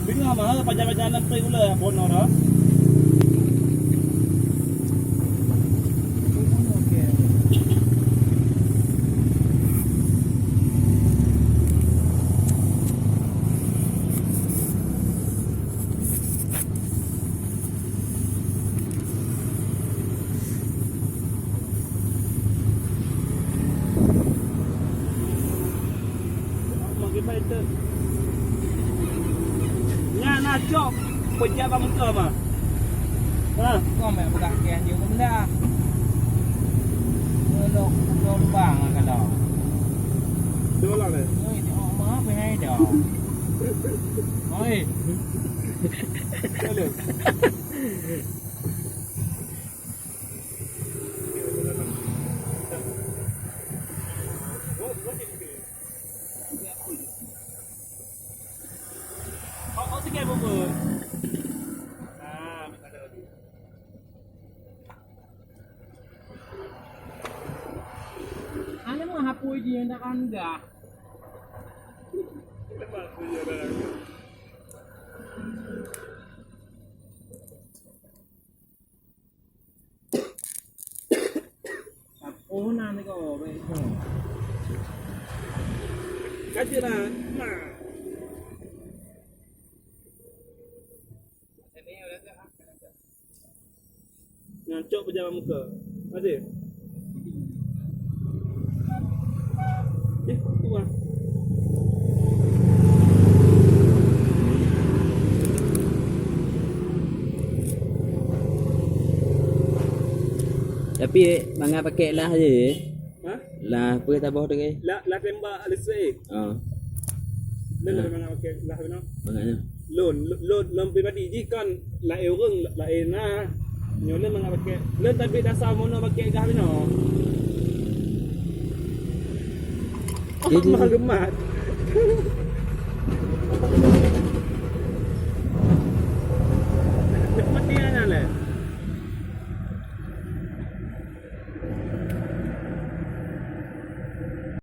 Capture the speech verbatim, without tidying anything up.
Bingung mah, pajan-pajan nan peureulèe bunoe dah. Nyan na cok peujak bak muka mah. Ha. Kau mek peugah kian je benda. Lok lok bang kalau. Dolar eh. Oi, tengok mah apa hai dah. Oi. Halo. Ana mah hapui dia nak anggah. Sapoh na niko, baik ko. Kajeut na. Nah. Nyan cok peujak bak muka. Masih. Eh, tu ah. Tapi mangat pakai lah je. Ha? Lah apa taboh tu ke? Lah, lah tembak listrik. Ha. Lôn Ha. Lah mangat pakai lah binoe. Mangat nyoe. Lôn, lôn, lôn pribadi jih kon laén ureueng, laén na. Nyoe lôn mangat pakai. Lôn tapi dasar mono pakai gah binoe. Jadi Mah gemat.